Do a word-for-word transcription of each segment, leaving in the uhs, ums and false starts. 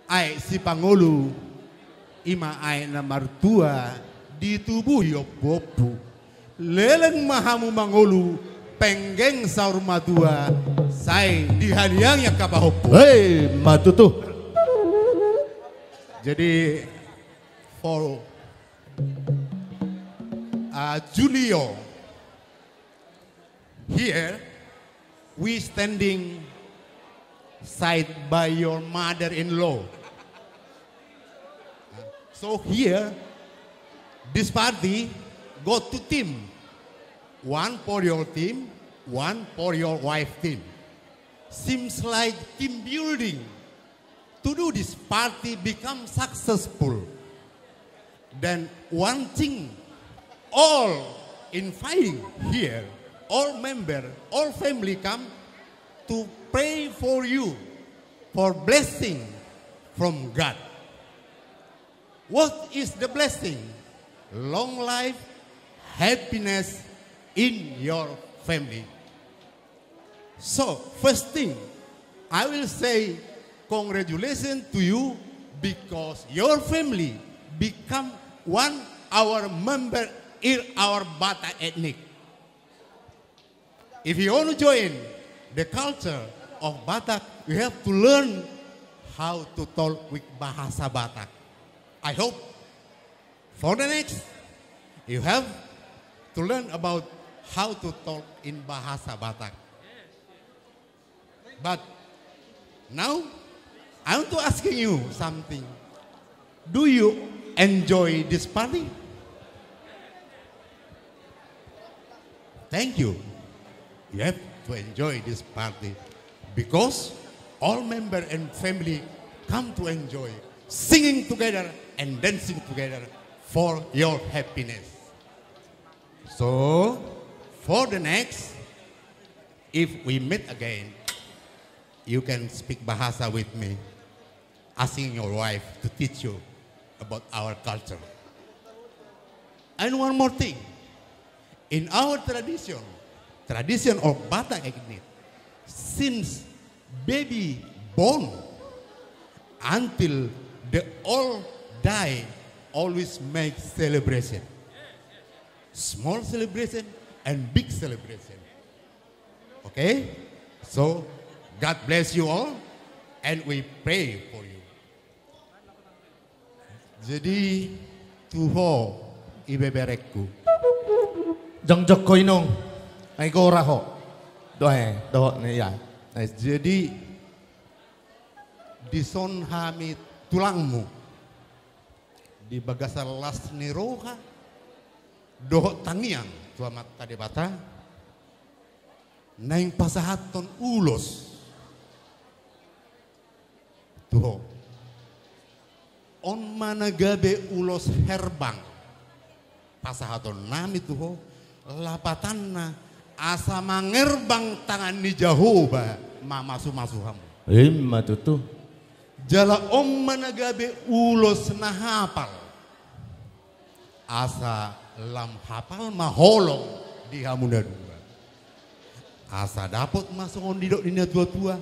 Aek Sipangolu, i ma aek na martua ditubuhi ompuompu. Leleng ma hamu mangolu, penggeng saur matua, sai dihaliangi angka pahompu. Hei, ma tutu. Jadi, for, uh, Julio, here, we standing side by your mother-in-law. So here, this party got two team. One for your team, one for your wife team. Seems like team building to do this party become successful. Then one thing, all inviting here, all member, all family come to pray for you, for blessing from God. What is the blessing? Long life, happiness in your family. So, first thing, I will say congratulations to you because your family become one our member in our Batak ethnic. If you want to join the culture of Batak, you have to learn how to talk with bahasa Batak. I hope for the next, you have to learn about how to talk in bahasa Batak. But now, I want to asking you something. Do you enjoy this party? Thank you. You have to enjoy this party because all member and family come to enjoy singing together and dancing together for your happiness. So, for the next, if we meet again, you can speak bahasa with me, asking your wife to teach you about our culture. And one more thing, in our tradition, tradition of Batak ethnic, since baby born until the old die, always make celebration. Small celebration and big celebration. Okay? So, God bless you all, and we pray for you. Jadi, tu ho, ibeberengku. Jongjong ho inong, ai gora ho. Doe, dohot ni ya. Jadi, dison hami tulangmu. Di bagasan las ni roha, dohot tangiang tu Amanta Debata, naeng pasahathon ulos tu ho. On ma na gabe ulos herbang pasahaton nami tu ho, lapatanna asa mangerbang tangan ni Jahowa mamasumasu hamu. Ima tutu. Jala on ma na gabe ulos na hapal. Asa lam hapal ma holong di hamu na dua. Asa dapot ma songon nidok ni natuatua,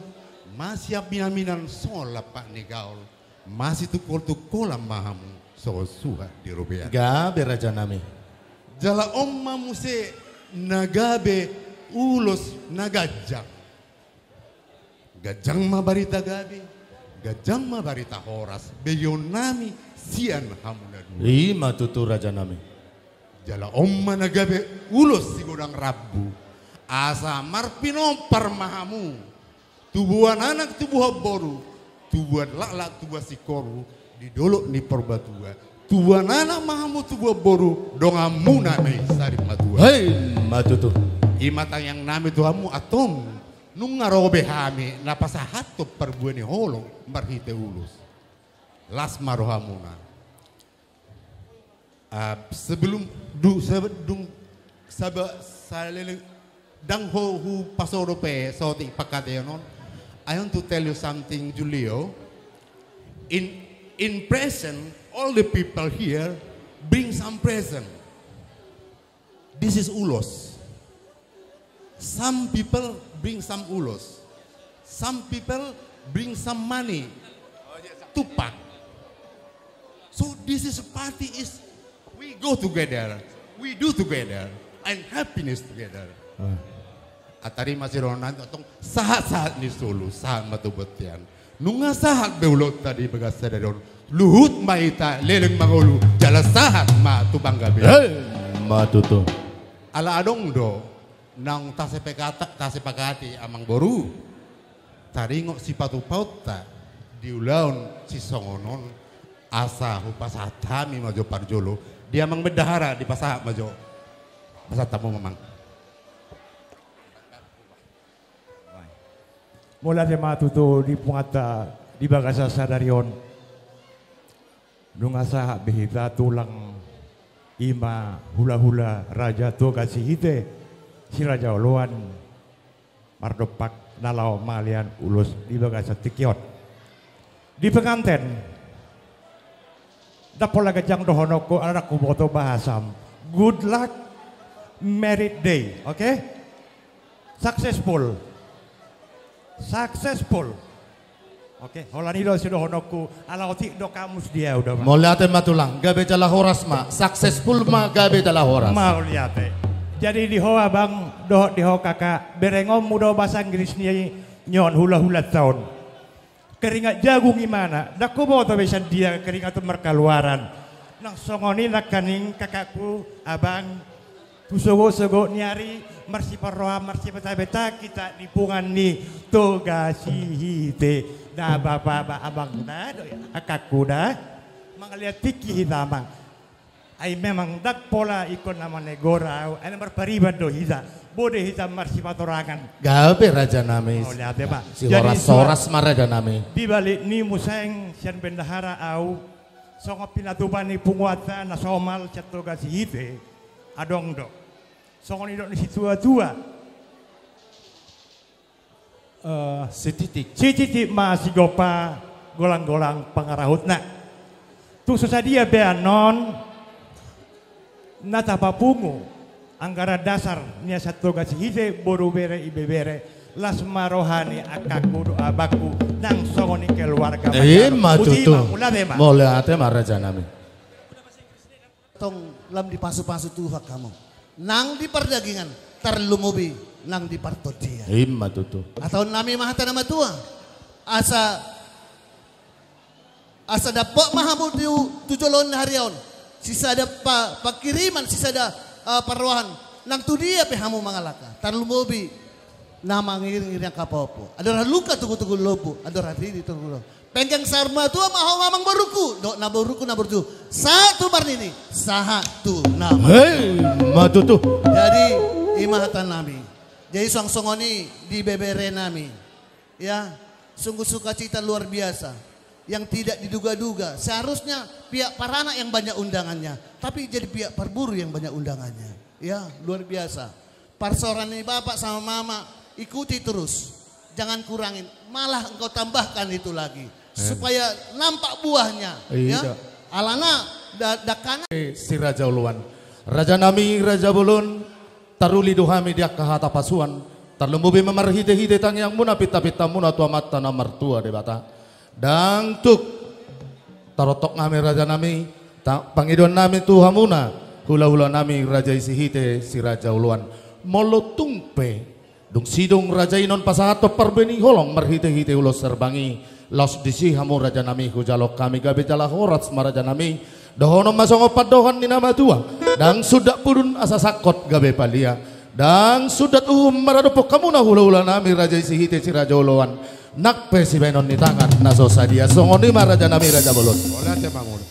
masiapminaminan songon lampak ni gaol, masitungkoltungkolan ma hamu songon suhat di robean. Gabe, rajanami. Jala on ma muse na gabe ulos na ganjang. Ganjang ma barita gabe, ganjang ma barita horas, begeonnami sian hamu na dua. Ima tutu, rajanami. Jala on ma na gabe ulos sigodang rambu, asa marpinompar ma hamu, tubuan anak tubuan boru, tubuan laklak tubuan singkoru, di dolok ni Purbatua, tubuan anak ma hamu tubuan boru, donganmuna ma i sari matua. Hei, ma tutu. Ima tangiangnami tu hamu, antong nunga ro be hami na pasahathon parbue ni holong marhite ulos. Las ma rohamuna. Ah, sebelum du, sebe-, dung, sebe-, saleleng, ndang ho hupaso dope saotik pangkataion on. I want to tell you something, Julio. In, in present, all the people here bring some present. This is ulos. Some people bring some ulos. Some people bring some money. Tupak. So this is a party is we go together, we do together, and happiness together. Ah. Atarima sironan tong sahat-sahat ni solu, sahat ma tu bontean. Nunga sahat be ulaonta di bagasan sadari on. Luhut ma hita leleng mangolu, jala sahat ma tu panggabean. Emma tutu. Ala adong do naung tasepakata-, tasepakati amang boru. Taringot sipatupaonta di ulaon sisongon on, asa hupasahat hami ma jo parjolo. Di amang bendahara dipasahat ma jo. Pasahat hamu ma amang. Mauliate ma tutu di punguanta di bagasan sadari on. Nunga sahat be hita tulang, i ma hulahula Raja Toga Sihite, Si Raja Oloan, mardompak na laho mangalean ulos di bagasan tingki on. Di penganten, ndang pola ganjang dohononku, ala ndang huboto bahasam. Good luck, married day, oke? Successful. Successful. Oke, holan i do sidohononku, ala otik do kamus di au do, Bang. Mauliate ma tulang, gabe jala horas ma, successful ma, gabe jala horas. Mauliate. Jadi di ho abang, dohot di ho kakak, berengonmu do bahasa Inggris ni, ni on hulahulanta on. Keringat jagung imana, ndang huboto be sian dia keringat on markaluaran. Nang songon i nangkaning kakakku, abang, tu sogot-sogot ni ari, marsiparroha, marsipata-pata hita di punguan ni Toga Sihite. Da bapa, ba abang da, do angkangku da. Mangalean tingki hita amang. Ai memang ndang pola ingkon na manegor au, ai na marpariban do hita. Boi do hita marsipatorangan. Gabe rajanami. Mauliate ma. Sihoras-horas ma rajanami. Di balik ni museng sian bendahara au, songon pinatupa ni punguanta na somal sian Toga Sihite, adong do. Songon nidok ni situatua. Eh, sititik. Sititik ma sigompa, golang-golang pangarahutna. Tung so sadia be annon na tapapungu anggaran dasar ni sian Toga Sihite, boru, bere, ibebere, las ma roha ni angkangku dohot abangku nang songon i keluarga. Emma tutu. Mauliate ma. Mauliate ma rajanami. Tong lam dipasu-pasu Tuhan hamu. Nang di pardagingan, tarlumobi nang di partondian. Emma tutu. Hatahon nami ma hata na matua. Asa, asa dapot ma hamu tu, tu joloan ni ari on. Sisada pa, pangkiriman, sisada, eh, parrohaon. Nang tu dia pe hamu mangalangka. Tarlumobi na mangiring-iring angka pahompu. Andorang luka tugu-tugu lombu, andorang ridi tugu lombu. Penggeng saur matua ma ho amang boruku, dohot na boruku na burju. Sahat tu marnini, sahat tu na martua. Emma tutu. Jadi, i ma hata nami. Jadi suang songon i di bebere nami. Ya, sungguh sukacita luar biasa. Yang tidak diduga-duga. Seharusnya pihak paranak yang banyak undangannya, tapi jadi pihak parburu yang banyak undangannya. Ya, luar biasa. Parsaoran ni bapak sama mama, ikuti terus. Jangan kurangin, malah engkau tambahkan itu lagi. Amin. Supaya nampak buahnya, ya. Alana da-, dakana. Eh, Si Raja Oloan. Rajanami, Raja Bolon, taruli do hami di angka hata pasuan. Tarlumobi ma marhite-hite tangiangmuna, pinta-pintamuna tu Amanta na martua Debata. Ndang tuk tarontok nami rajanami, ta-, pangidoan nami tu hamuna, hula-hula nami Raja i Sihite, Si Raja Oloan. Molo tung pe dung sidung raja i non pasahathon parbue ni holong marhite-hite ulos herbang i, laos disi hamu rajanami, hujalo hami gabe jala horas ma rajanami. Dohonon ma songon pandohan ni na matua: Ndang sundat pudun asa sangkot gabe palia. Ndang sundat uhum maradophon hamuna hula-hula nami Raja i Sihite, Si Raja Oloan. Nang pe sibahenon ni tangan na so sadia. Songon i ma rajanami Raja Bolon. Mauliate ma muna.